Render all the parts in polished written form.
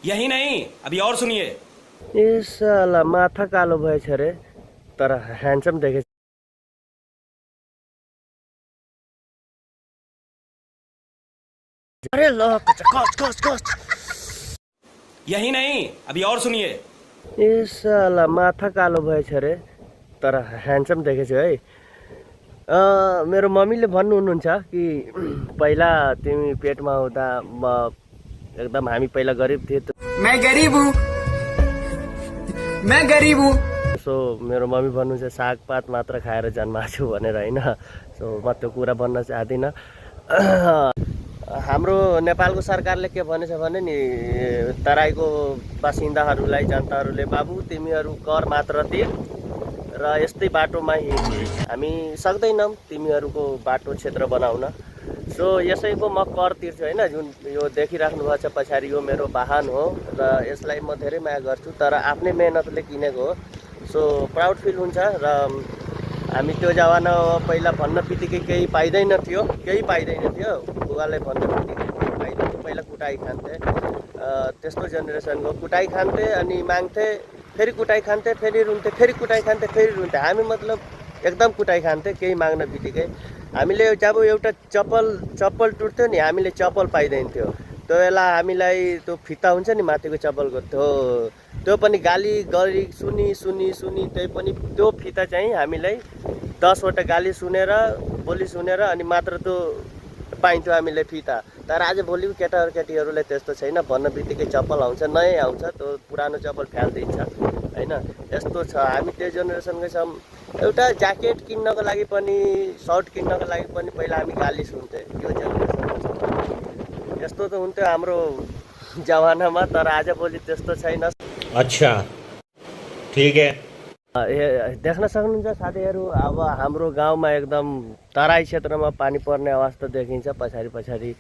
यही नहीं, अभी और सुनिए। ए साला माथा कालो भएछ रे, तर ह्यान्डसम देखेछ। अरे ल यही नहीं, अभी और सुनिए। ए साला माथा कालो भएछ रे, तर ह्यान्डसम देखेछ है। मेरो मम्मीले भन्नुहुन्छ कि पहिला तिमी पेटमा हुँदा म एकदम हामी पहिला गरिब थिए। मैं गरीब हूँ। सो मेरो मम्मी भन्नुहुन्छ सागपात मात्र खाएर जन्माछु भनेर होइन। सो म त्यो कुरा भन्न चाहदिनँ। हाम्रो नेपालको सरकारले के भनेछ भने नि, तराईको बासिन्दाहरूलाई, जनताहरूले, बाबु तिमीहरू कर मात्र तिर र यस्तै बाटोमा हिँड, हामी सक्दैनौँ तिमीहरूको बाटो क्षेत्र बनाउन। सो यसैको म कर तिर्छु होइन। जुन यो देखिराख्नु भएको छ पछाडि, यो मेरो वाहन हो र यसलाई म धेरै माया गर्छु, तर आफ्नै मेहनतले किनेको हो। सो प्राउड फिल हुन्छ। र हामी त्यो जमानामा पहिला भन्न बित्तिकै केही पाइँदैन थियो। बुवाले भन्न बित्तिकै केही पाइँदैन थियो। पहिला कुटाइ खान्थे, त्यस्तो जेनेरेसनको कुटाइ खान्थे अनि माग्थे, फेरि कुटाइ खान्थे, फेरि रुन्थे, फेरि कुटाइ खान्थे, फेरि रुन्थे। हामी मतलब एकदम कुटाइ खान्थे केही माग्न बित्तिकै। हामीले जब एउटा चप्पल टुट्थ्यो नि, हामीले चप्पल पाइँदैन थियो। त्यो बेला हामीलाई त्यो फिता हुन्छ नि माथिको चप्पलको, त्यो पनि गाली गरी सुनी त्यही पनि त्यो फिता चाहिँ हामीलाई 10वटा गाली सुनेर, बोली सुनेर अनि मात्र त्यो पाइन्थ्यो हामीलाई फिता। तर आज भोलिको केटीहरूलाई त्यस्तो छैन। भन्न बित्तिकै चप्पल आउँछ, नयाँ आउँछ, त्यो पुरानो चप्पल फ्यालिदिन्छ होइन। यस्तो छ, हामी त्यो जेनेरेसनकै छौँ। एउटा ज्याकेट किन्नको लागि पनि, सर्ट किन्नको लागि पनि पहिला हामी गाली सुन्थे। यो जेनेरेसनमा छ, यस्तो त हुन्थ्यो हाम्रो जमानामा, तर आजभोलि त्यस्तो छैन। अच्छा, ठीक है। देख्न सक्नुहुन्छ साथीहरू, अब हाम्रो गाउँमा एकदम तराई क्षेत्रमा पानी पर्ने अवस्था देखिन्छ। पछाडि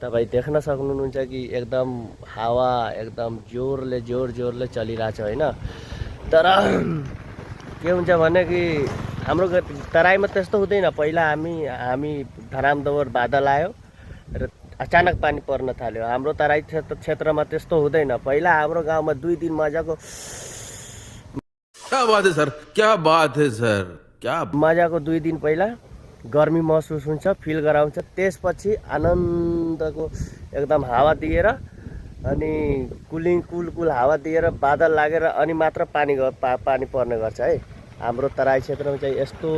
तपाईँ देख्न सक्नुहुन्छ कि एकदम हावा एकदम जोरले चलिरहेछ होइन। तर के हुन्छ भने कि हाम्रो तराईमा त्यस्तो हुँदैन। पहिला हामी धरामदोबर बादल आयो र अचानक पानी पर्न थाल्यो। हाम्रो तराई क्षेत्रमा त्यस्तो हुँदैन। पहिला हाम्रो गाउँमा 2 दिन मजाको, क्या बात है सर, क्या बात है सर, क्या मजाको 2 दिन पहिला गर्मी महसुस हुन्छ, फिल गराउँछ। त्यसपछि आनन्दको एकदम हावा दिएर अनि कुल हावा दिएर बादल लागेर अनि मात्र पानी पर्ने गर्छ है। हाम्रो तराई क्षेत्रमा चाहिँ यस्तो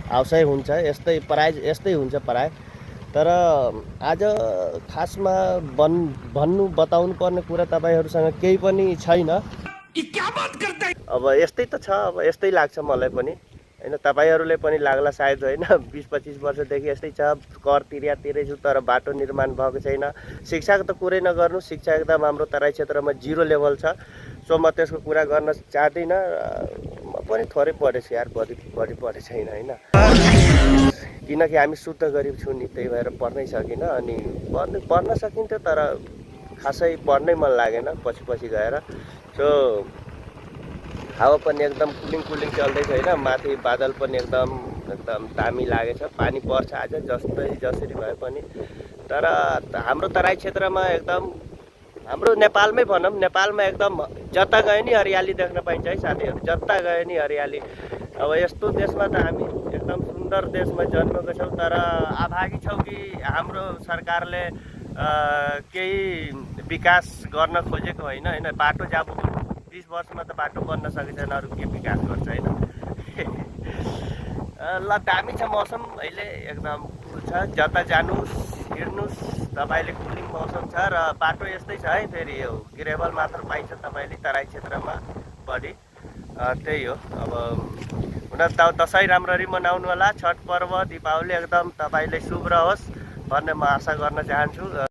आवश्यक हुन्छ, यस्तै हुन्छ प्राय। तर आज खासमा बताउनु पर्ने कुरा तपाईँहरूसँग केही पनि छैन। अब यस्तै त छ, अब यस्तै लाग्छ मलाई पनि होइन। तपाईँहरूले पनि लाग्ला सायद होइन। 20-25 वर्षदेखि यस्तै छ। कर तिरेछु तर बाटो निर्माण भएको छैन। शिक्षाको त कुरै नगर्नु, शिक्षा एकदम हाम्रो तराई क्षेत्रमा 0 लेभल छ। सो म त्यसको कुरा गर्न चाहदिनँ। म पनि थोरै पढेछु यार, बढी पढे छैन होइन। किनकि हामी शुद्ध गरिब छु नि, त्यही भएर पढ्नै सकिनँ। अनि पढ्न सकिन्थ्यो तर खासै पढ्नै मन लागेन पछि गएर। सो हावा पनि एकदम कुलिङ चल्दैछ होइन। माथि बादल पनि एकदम दामी लागेछ। पानी पर्छ आज जसरी भए पनि। तर हाम्रो तराई क्षेत्रमा एकदम, हाम्रो नेपालमै भनौँ, नेपालमा एकदम जता गए नि हरियाली देख्न पाइन्छ है साथीहरू, जता गए नि हरियाली। अब यस्तो देशमा त हामी एकदम सुन्दर देशमा जन्मेको छौँ, तर अभागी छौँ कि हाम्रो सरकारले केही विकास गर्न खोजेको होइन। बाटो जब 20 वर्षमा त बाटो बन्न सकेको छैन, अरू के विकास गर्छ होइन। ल दामी छ मौसम अहिले, एकदम कुल छ। जता जानुहोस् हिँड्नुहोस् तपाईँले, कुलिङ मौसम छ। र बाटो यस्तै छ है, फेरि यो ग्रेभल मात्र पाइन्छ तपाईँले तराई क्षेत्रमा बढी। त्यही हो। अब हुन त दसैँ राम्ररी मनाउनु होला, छठ पर्व, दीपावली एकदम तपाईँले शुभ रहोस् भन्ने म आशा गर्न चाहन्छु।